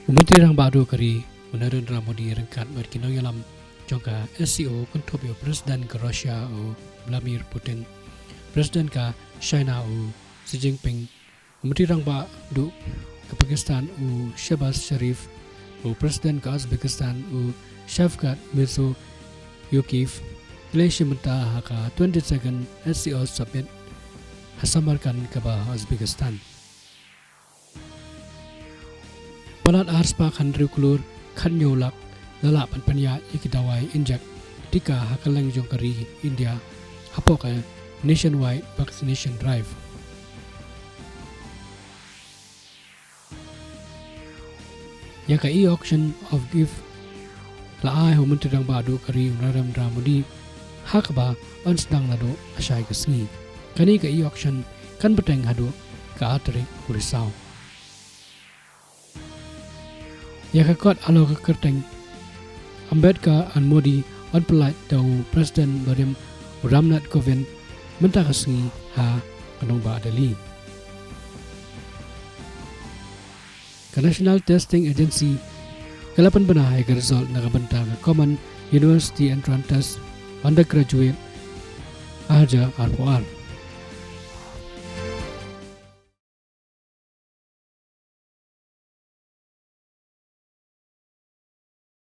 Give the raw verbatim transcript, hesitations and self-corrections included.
U Myntri Rangbah Duh ka ri u Narendra Modi ryngkat bad ki nongïalam jong ka SCO kynthup ïa u President ka Russia u Vladimir Putin, President ka China u Xi Jinping, u Myntri Rangbah Duh ka Pakistan u Shehbaz Sharif, u President ka Uzbekistan u Shavkat Mirziyoyev, ki la ïashim bynta ha ka twenty-second SCO Summit ha Samarkand kaba Uzbekistan. Palat ar spah khathynriew klur khathynñiew lak la lah ban pynïaid ïa ki dawai injek tika ha kylleng jong ka ri India hapoh ka Nationwide Vaccination Drive. Ïa ka e-auction of gift la ai ha u Myntri Rangbah Duh ka ri u Narendra Modi ha kaba yn sdang naduh lashai ka sngi. Kane ka e-auction kan bteng haduh ka ar tarik u Risaw. Ïa ka kot halor ka kyrteng Ambedkar and Modi yn pyllait da u President barim u Ramnath Kovind mynta ka sngi ha ka nongbah Delhi. Ka National Testing Agency ka la pynbna ïa ka result na ka bynta ka Common University Entrance Test Undergraduate ar hajar arphew ar.